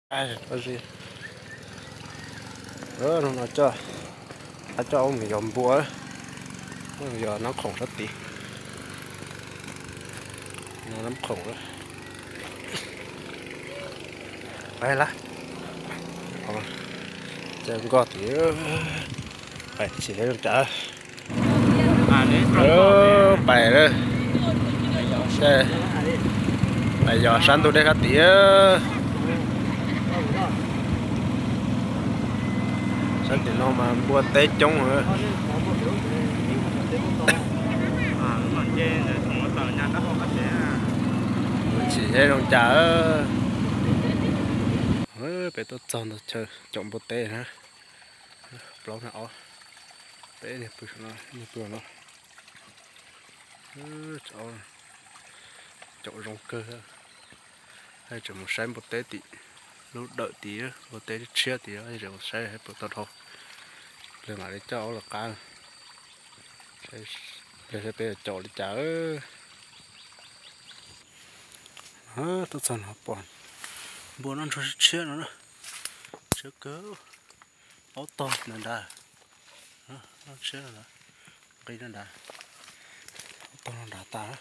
Hnub no coj, coj aub mus yos npua, yos nab khoom sab tid, nab khoom. Pais lawm, ces nkoj tid, pais tsis heev cas. Pais lawm, pais yos sab ntug dej sab tid. Sab tim no mas npua teb coob. Tsis heev zoo cas. Peb tuaj txog ntawm chaw caum npua teb na. Plaub na, ob, peb niag pw no, niag pw no. Caum zoo kawg. Tseem mus saib npua teb tim lub dawm tid, npua teb tshiab tid, tseem mus saib puas tau dhau. Lig mam li coj aub los qab, saib peb caum li cas. Tuaj txog no pom npua no ntsuag tshiab no, tshiab kawg. Aub tog nrad nrad, noj tshiab nqi nrad, aub tog nrad tas.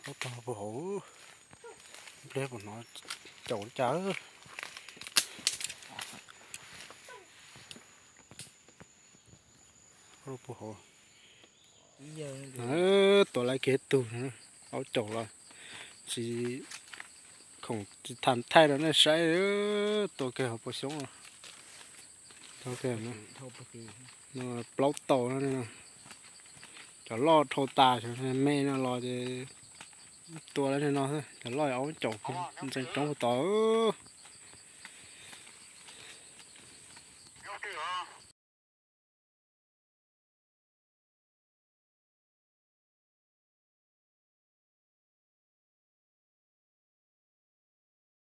Aub tog puag hauv, pliag puas hnov caum li cas. Puag hauv, tua lawv kiag tug, aub caum los tsis, khoom tsis tham thaij rau nej saib, tua kiag hauv paus xyoob. Plaub tau no, cov loj dhau tas, cov me no los ces tua lawv no, cov loj aub caum ntxeev roob tod.